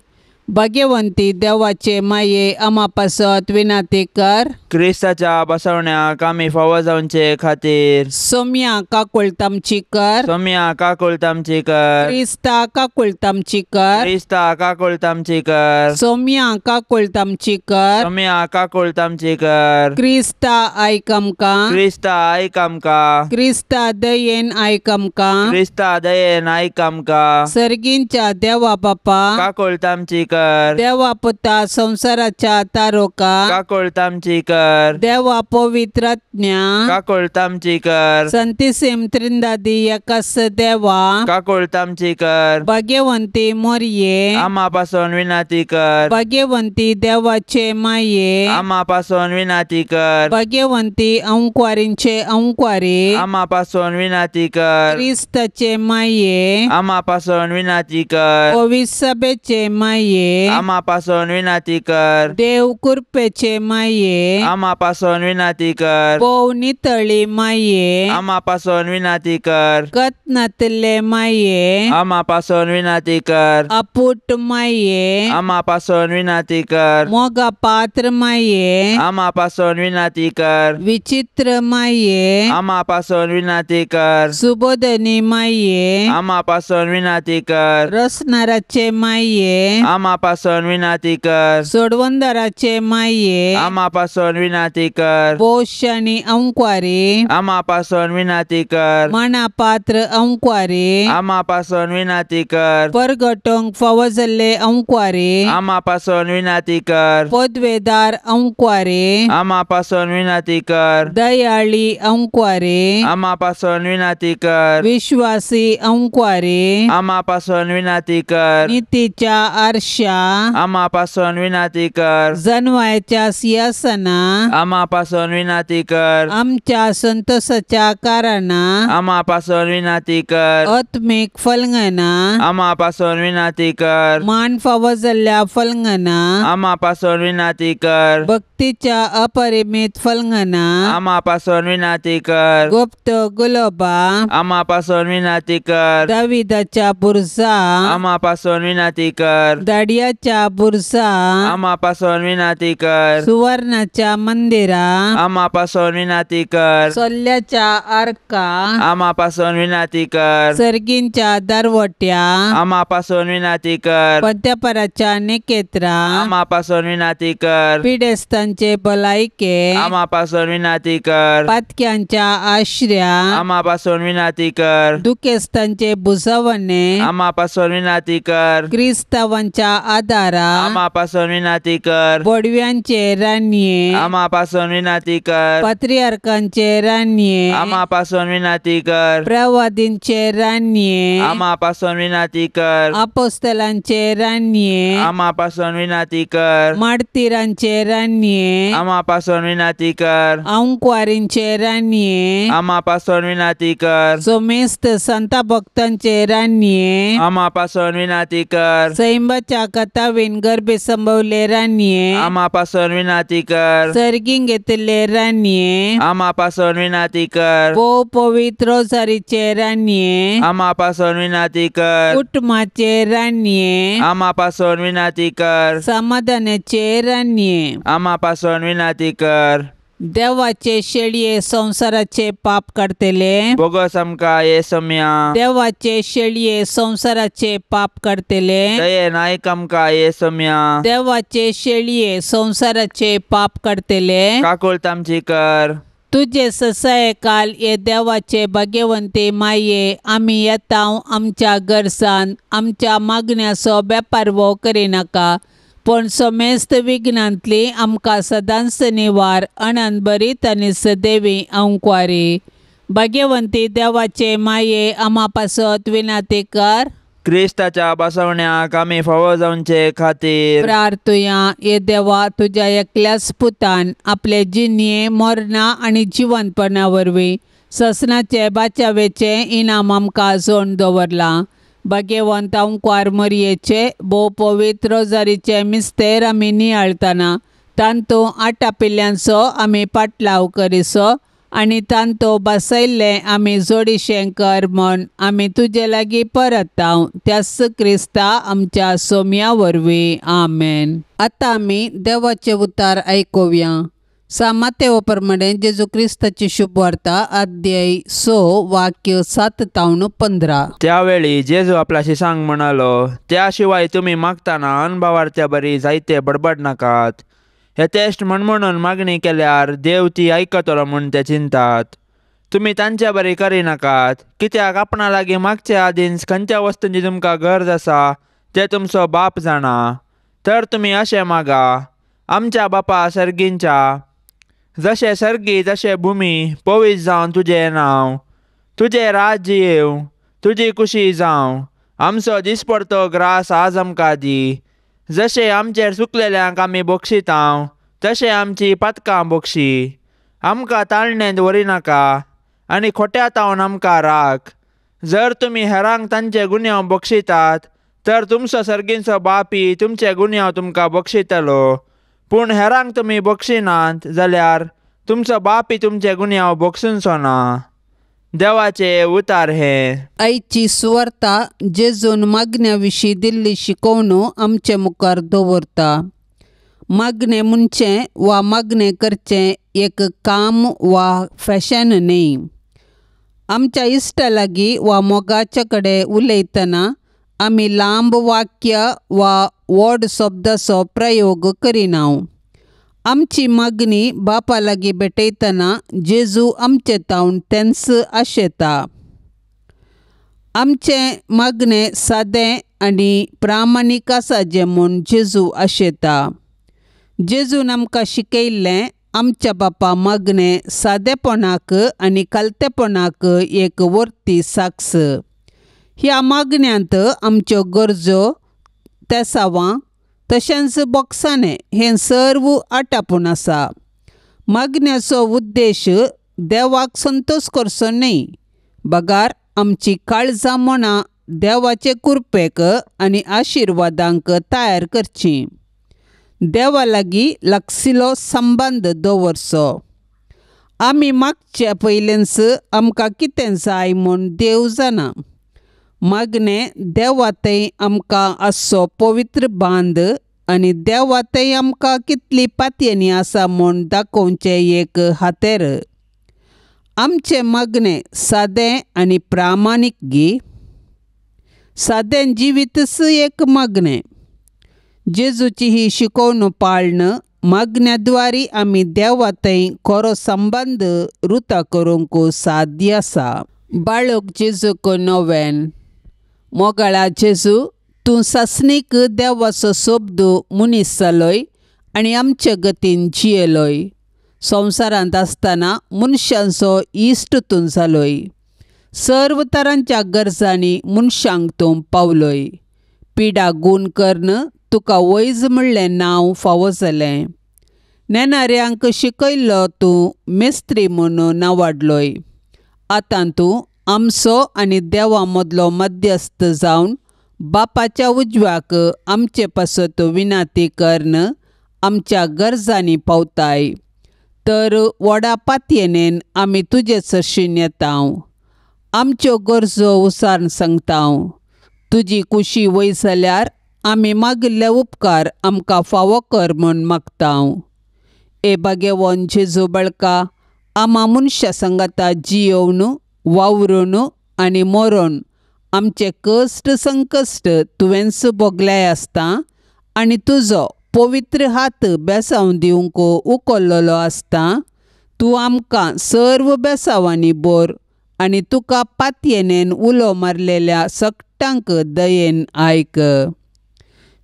भाग्यवंती देवाचे माये आमा पासत विनाती कर. क्रिस्ताच्या बसवण्याक आमी फावो जावचे खातीर सोम्या काकुळतामची कर. सोम्या काकुळतामची कर. क्रिस्ता काकुळतामची कर. क्रिस्ता काकुळतामची कर. सोम्या काकुळतामची कर. सोम्या काकुळतामची कर. क्रिस्ता आयक आमकां. क्रिस्ता आयक आमकां. क्रिस्ता दयेन आयक आमकां. क्रिस्ता दयेन आयक आमकां. सर्गींच्या देवा बापा काकुळतामची कर. देवा पुता संवसाराच्या तारोका काकुळतामची कर. देवा पवित्रात्म्या काकुळतामची कर. संतिसिम त्रिंदादी एकास देवा काकुळतामची कर. भाग्यवंती मोरये आमा पासून विनाती कर. भाग्यवंती देवाचे माये आमा पासून विनाती कर. भाग्यवंती अंकवारींचे अंकवारी आमा पासून विनाती कर. क्रिस्ताचे माये आमा पासून विनाती कर. पवित्र सभेचे माये आमा पासून विनाती कर. देव कृपेचे माये आमा पासून विनाती कर. भोव नितळी माये आमा पासून विनाती कर. कतनातले माये आमा पासून विनाती कर. अपुट माये आमा पासून विनाती कर. मोगा पात्र माये आमा पासून विनाती कर. विचित्र माये आमा पासून विनाती कर. सुबोधनी माये आमा पासून विनाती कर. रसनाराचे माये आमा पासून विनाती कर. सोडवंदराचे माये आमा पासून विनाती कर. पोशाणी अंकवारी आमा पासून विनाती कर. माना पात्र अंकवारी आमा पासून विनाती कर. परगटोंक फावो जाल्ले अंकवारी आमा पासून विनाती कर. पदवेदार अंकवारी आमा पासून विनाती कर. दयाळी अंकवारी आमा पासून विनाती कर. विश्वासी अंकवारी आमा पासून विनाती कर. नितीच्या आरशा आमा पासून विनाती कर. जनवायच्या सिंहासना आमा पासून विनाती कर. आमच्या संतोषाच्या कारणा आमा पासून विनाती कर. आत्मीक फलंगना आमा पासून विनाती कर. मान फावो जाल्ल्या फलंगना आमा पासून विनाती कर. भक्तीच्या अपरिमित फलंगना आमा पासून विनाती कर. गुप्त गुलोबा आमा पासून विनाती कर. दाविदाच्या बुरजा आमा पासून विनाती कर. दाडियाच्या बुरजा आमा पासून विनाती कर. सुवर्णाच्या मंदिरा आमा पासून विनाती कर. सोल्ल्याच्या आर्का आमा पासून विनाती कर. सर्गींच्या दरवट्या आमा पासून विनाती कर. पद्यापराच्या निकेत्रा आमा पासून विनाती कर. पिडेस्तांचे भलायके आमा पासून विनाती कर. पातक्यांच्या आश्र्या आमा पासून विनाती कर. दुखेस्तांचे भुजवणे आमा पासून विनाती कर. क्रिस्तावांच्या आदारा आमा पासून विनाती कर. बोडव्यांचे रानये आमा पासून विनाती कर. पात्रियार्कांचे रानये आमा पासून विनाती कर. प्रवादींचे रानये आमा पासून विनाती कर. अपोस्तलांचे रानये आमा पासून विनाती कर. मार्तीरांचे रानये आमा पासून विनाती कर. अंकवारींचे रानये आमा पासून विनाती कर. सोमेस्त संता भक्तांचे रानये आमा पासून विनाती कर. सैंबाच्या कथावीन गर्भे संभवले रानये आमा पासून विनाती कर. सर्गींग घेतिल्ले रानये आमा पासून विनाती कर. भोव पवित्र रोजारीचे रानये आमा पासून विनाती कर. कुटुंबाचे रानये आमा पासून विनाती कर. समाधानाचे रानये आमा पासून विनाती कर. देवाचे शेळये संवसाराचे पाप काडतले बोगस आमकां हे सम्या देवाचे शेळये संवसाराचे पाप काडतले दयेन आयक आमकां हे सम्या देवाचे शेळये संवसाराचे पाप काडतले काकुळत आमची कर. तुजे ससाये काल हे देवाचे भाग्यवंती माये आमी येता आमच्या गरसान आमच्या मागण्याचो बेपारवो करिनाका पूण समेस्त विघ्नांतली आमकां सदांच निवार अनंत बरीत आनी सदैवी अंकवारी. भाग्यवंती देवाचे माये आमा पासत विनाती कर. क्रिस्ताच्या बसवण्याक आमी फावो जावचे खातीर प्रार्थुया. हे देवा तुज्या एकल्याच पुतान आपले जिणये मरणा आनी जिवंतपणा वरवीं ससनाचे बाचावेचें इनाम आमकां जोड दवरलां. भाग्यवंत अंकवार मरयेचे भोव पवित्र रोजारीचे मिस्तेर आमी नियाळतना तांतूं आटापिल्ल्यांचो आमी पाटलाव करिसो आनी तांतो बसयल्लें आमी जोडीशें कर म्हूण आमी तुजे लागीं परताव त्याच क्रिस्ता आमच्या सोम्या वरवीं. आमेन. आतां आमी देवाचे उतार आयकुया. मातेव प्रमाणे जेजू क्रिस्ताची शुभवार्ता अध्याय 6 वाक्य 7 तावन 15. त्यावेळी जेजू आपला शिसांक म्हणालो, त्या शिवाय तुमी मागताना अनभावार्थ्या बरी जायते बडबड नाकात. हे तेश्ट म्हण म्हणून मागणी केल्यार देव ती आयकतलो म्हूण ते चिंतात. तुमी तांच्या बरी करिनाकात, कित्याक आपणा लागीं मागचे आदींच खंयच्या वस्तूंची तुमकां गरज आसा ते तुमचो बाप जाणा. तर तुमी अशें मागा, आमच्या बापा सर्गींच्या, जशें सर्गी तशें भुमी, पवित्र जावन तुजें नांव, तुजें राज्य येवं, तुजी कुशी जावं, आमचो दिसपडतो ग्रास आज आमकां दी, जशें आमचेर चुकलेल्यांक आमी बक्षितांव तशें आमची पातकां बक्षी, आमकां ताळणेंत व्हरिनाका आनी खोट्या तावन आमकां राख. जर तुमी हेरांक तांचे गुन्यांव बक्षितात तर तुमचो सर्गींचो बापी तुमचे गुन्यांव तुमकां बक्षितलो. पूण हेरांक तुमी बक्षिनात जाल्यार तुमचो बापी तुमचे गुन्यांव बक्षुंचो ना. देवाचे उतार हे. आयची सुवार्ता जेजून मागण्या विशीं दिल्ली शिकवणू आमचे मुखार दवरता. मागणें म्हणचें वा मागणें करचें एक काम वा फॅशन न्हय. आमच्या इश्टा लागीं वा मोगाच्या कडेन उलयतना आमी लांब वाक्य वा व्हड शब्दाचो प्रयोग करिना. आमची मागणी बापा लागीं भेटयतना जेजू आमचे तावन तेंच आशेता. आमचें मागणें सादें आनी प्रामाणीक आसा जें म्हूण जेजू आशेता. जेजून आमकां शिकयल्लें आमच्या बापा मागणें सादेपणाक आनी खालतेपणाक एक वर्ती साक्ष. ह्या मागण्यांत आमच्यो गरजो तेसावां तशेंच बोक्साणें हें सर्व आटापून आसा. मागण्याचो उद्देश देवाक संतोश करचो न्हय, बगार आमची काळजां मनां देवाचे कृपेक आनी आशिर्वादांक तयार करची. देवा लागीं लागशिल्लो संबंद दवरचो. आमी मागचे पयलींच आमकां कितें जाय म्हूण देव जाणा. मागणें देवा थंय आमकां आसचो पवित्र बांद आनी देवा थंय आमकां कितली पातयेनी आसा म्हूण दाखोवचें एक हातेर. आमचें मागणें सादें आनी प्रामाणीक गी. सादें जिवीतच एक मागणें. जेजूची ही शिकवणू पाळन मागण्या द्वारी आमी देवा थंय खरो संबंद रुता करूंक साध्य आसा. बाळक जेजूक नोवेन. मोगाळा जेजू, तूं सासणीक देवाचो शब्द मनीस जालोय आनी आमचे गतीन जियेलोय. संवसारांत आसतना मनशांचो इश्ट तूं जालोय. सर्व तरांच्या गरजांनी मनशांक तूं पावलोय. पिडा गूण करून तुका वैज म्हणलें नांव फावो जालें. नेणाऱ्यांक शिकयल्लो तूं मेस्त्री म्हणून नावाडलोय. आतां तूं आमचो आनी देवा मदलो मध्यस्थ जावन बापाच्या उजव्याक आमचे पासत विनाती करून आमच्या गरजांनी पावताय. तर व्हडा पातयेनेन आमी तुजे सरशीं येता. आमच्यो गरजो उसार सांगता. तुजी कुशी वय जाल्यार आमी मागिल्ले उपकार आमकां फावो कर म्हूण मागता. ए बागेवन जेजू बळका, आमा मनशा सांगाता जियोवन वावरून आनी मरोन आमचे कश्ट संकश्ट तुवेंच भोगल्याय आसता आनी तुजो पवित्र हात बेसांव दिवंक उखल्लेलो आसता. तूं आमकां सर्व बेसांवांनी बोर आनी तुका पातयेनेन उलो मारलेल्या सगटांक दयेन आयक.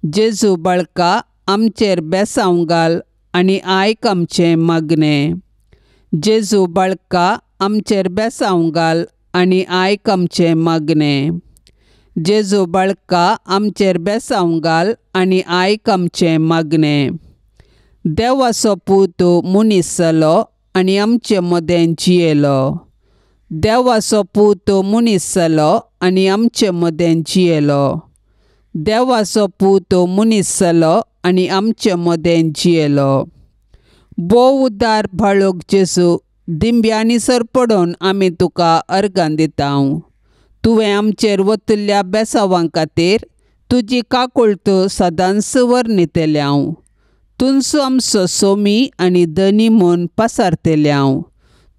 जेजू बाळका, आमचेर बेसांव घाल आनी आयक आमचें मागणें. जेजू बाळका, आमचेर बेसांव घाल आनी आयक आमचें मागणें. जेजू बाळका, आमचेर बेसांव घाल आनी आयक आमचें मागणें. देवाचो पूत मनीस जालो आनी आमचे मदें जियेलो. देवाचो पूत मनीस जालो आनी आमचे मदें जियेलो. देवाचो पूत मनीस जालो आनी आमचे मदें जियेलो. भोव उदार बाळक जेजू, दिंब्यांनी सरपडून आमी तुका अर्गां दिता. तुवें आमचेर वतिल्ल्या बेसावां खातीर तुजी काकुळट सदांच वर्णितल्या. तुंचो आमचो सोमी आनी धनी म्हूण पसारतल्या.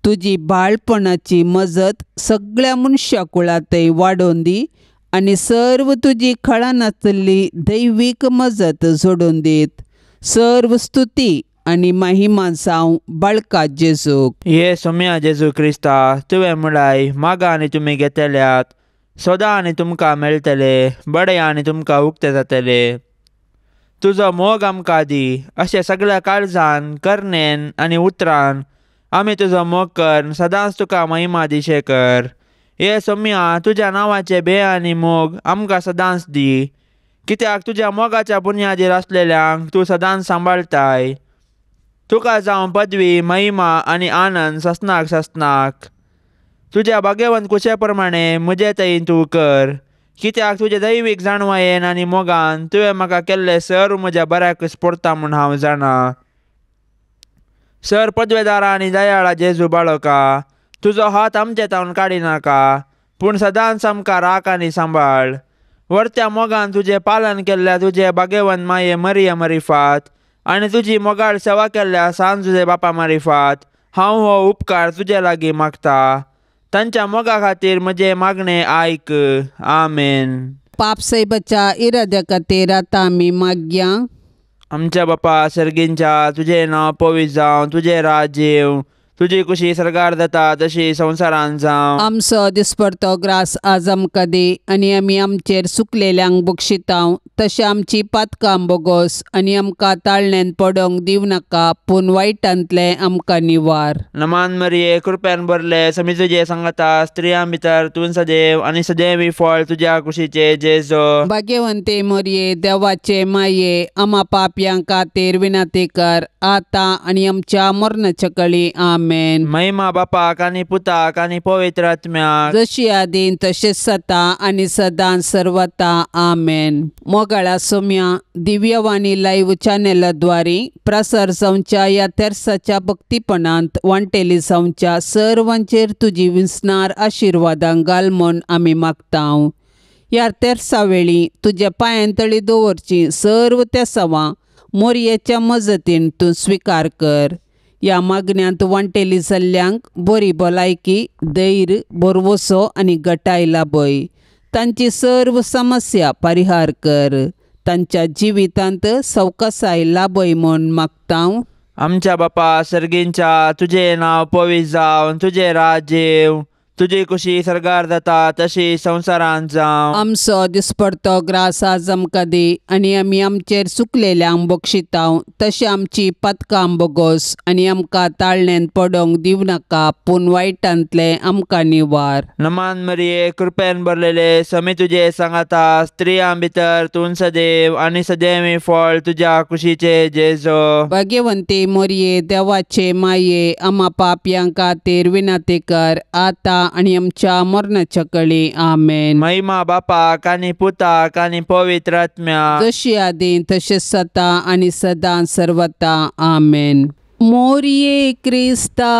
तुजी बाळपणाची मजत सगळ्या मनशा कुळांतय वाडोवन दी आनी सर्व तुजी खळां नासली दैवीक मजत जोडून दीत. सर्व स्तुती आनी महिमा जावं बाळका जेजूक. हे सोम्या जेजू क्रिस्ता, तुवें म्हळाय मागा आनी तुमी घेतल्यात, सोदा आनी तुमकां मेळटले, बडे आनी तुमकां उक्ते जातले. तुजो मोग आमकां दी अशें सगळ्या काळजान, करणेन आनी उतरान आमी तुजो मोग कर सदांच तुका महिमा दिशे कर. हे सोम्या, तुज्या नांवाचे बे आनी मोग आमकां सदांच दी, कित्याक तुज्या मोगाच्या बुन्यादीर आसलेल्यांक तूं सदांच सांबाळटाय. तुका जावं पदवी, महिमा आनी आनंद ससनाक ससनाक. तुज्या भाग्यवंत कुशे प्रमाणे म्हजे तयीन तूं कर, कित्याक तुजे दैवीक जाणवायेन आनी मोगान तुवें म्हाका केल्लें सर्व म्हज्या बऱ्याकच पडटा म्हूण हांव जाणा. सर पदवेदारा आनी दयाळा जेजू बाळका, तुजो हात आमचे तावन काडिनाका, पूण सदांच आमकां राख आनी सांबाळ. वरत्या मोगान तुजें पालन केल्ल्या तुजे भाग्यवंत माये मरिया मरिफात आनी तुजी मोगाळ सेवा केल्ल्या सान तुजे बापा मारिफात हांव हो उपकार तुजे लागीं मागता. तांच्या मोगा खातीर म्हजें मागणें आयक. आमेन. पाप साहेबाच्या इराद्या खातीर आतां आमी मागया. आमच्या बापा सर्गींच्या, तुजें नांव पवित्र जावं, तुजें राज्य येवं, तुजी कुशी सरकार जाता तशी संवसारान जावं. आमचो दिसपडतो ग्रास आज आमकां दी आनी आमी आमचेर सुकलेल्यांक बक्षितांव तशें आमची पातकां बोगोस आनी आमकां ताळण्यान पडोंक दिवं नाका, पूण वायटांतलें आमकां निवार. नमान मरिये, कृपेन भरले, समी तुजे सांगता, स्त्रियां भितर तूं सदैव आनी सदैवी फळ तुज्या कुशीचे जेजो. भाग्यवंते मरिये, देवाचे माये, आमा पापयां खातीर विनंती कर आतां आनी आमच्या मरणाच्या कळी. आमेन. महिमा बापाक आनी पुताक आनी पवित्र आत्म्याक, जशी आदीन तशेंच सता आनी सदां सर्वता. आमेन. मोगाळा सोम्या, दिव्यवाणी लायव्ह चॅनलाद्वारे प्रसार जावच्या ह्या तेर्साच्या भक्तीपणांत वांटेली जावच्या सर्वांचेर तुजी विसणार आशिर्वादां घाल म्हूण आमी मागता. ह्या तेर्सा वेळी तुज्या पांयां तळी दवरची सर्व तेसावां मोरयेच्या मजतीन तूं स्विकार कर. ह्या मागण्यांत वांटेली जाल्ल्यांक बरी भलायकी, धैर्य, भरवसो आनी गटाय लाभय. तांची सर्व समस्या परिहार कर. तांच्या जिवितांत सवकासाय लाभय म्हूण मागता. आमच्या बापा सर्गींच्या, तुजें नांव पवित्र जावं, तुजें राज्य येवं, तुजी कुशी सरकार जाता तशी संवसारान जावं. आमचो दिसपडतो ग्रास आज आमकां दी आनी आमी आमचेर सुकलेल्यांक बक्षितांव तशें आमची पातकां बोगोस आनी आमकां ताळण्यान पडोंक दिवं नाका, पूण वायटांतलें आमकां निवार. नमान मरिये, कृपेन भरलेले, समी तुजे सांगाता, स्त्रियां भितर तूं सदैव आनी सदैवी फळ तुज्या कुशीचे जेजो. भाग्यवंती मरिये, देवाचे माये, आमा पापयां खातीर विनंती कर आतां आनी आमच्या मरणाच्या कळी. आमेन. महिमा बापाक आनी पुताक आनी पवित्र आत्म्याक, जशी आदीन तशेंच सता आनी सदां सर्वता. आमेन. मोरये क्रिस्ता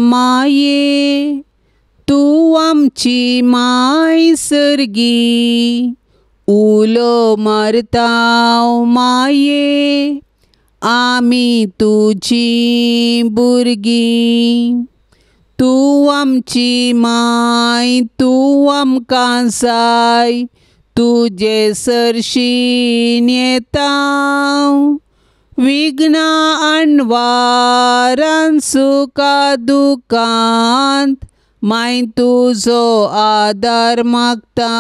माये, तूं आमची माय सर्गी, उलो मारता माये, आमी तुजी भुरगीं. तूं आमची माय, तूं आमकां जाय, तुजे सरशीं येता. विघ्नां अणवारान सुखा दुखांत माय तुजो आदार मागता.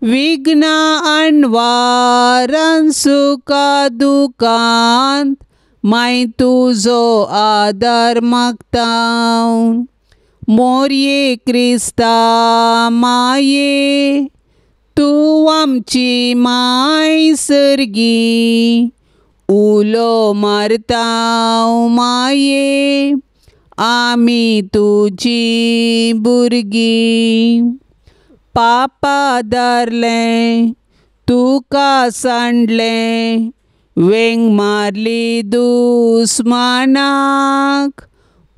विघ्नां अणवारान सुखा दुखांत माय तुजो आदार मागता. मोरये क्रिस्ता माये, तूं आमची माय सर्गी, उलो मारता माये, आमी तुजी भुरगीं. पापा धरलें तुका सांडलें, वेंग मारली दुस्मानाक,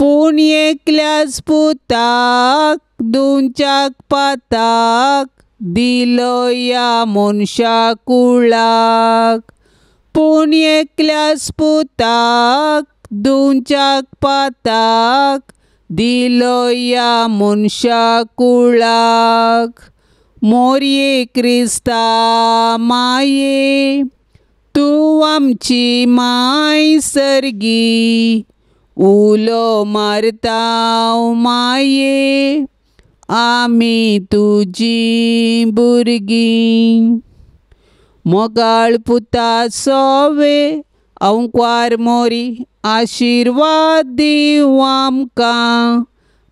पूण एकल्याच पुताक दिवच्याक पाताक दिलो ह्या मनशा कुळाक. पूण एकल्याच पुताक दिवच्याक पाताक दिलो ह्या मनशा कुळाक. मोरये क्रिस्ता माये तूं आमची माय सर्गी, उलो मारता माये आमी तुजी भुरगीं. मोगाळ पुता सोवे अंकवार मोरी आशिर्वाद दिवं आमकां.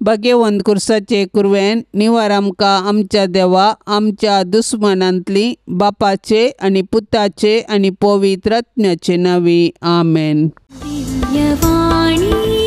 भाग्यवंत कुर्साचे कुरवेन निवार आमकां आमच्या देवा आमच्या दुस्मानांतली बापाचे आनी पुताचे आनी पवित्र आत्म्याचे नांवी. आमेन. दिव्यवाणी.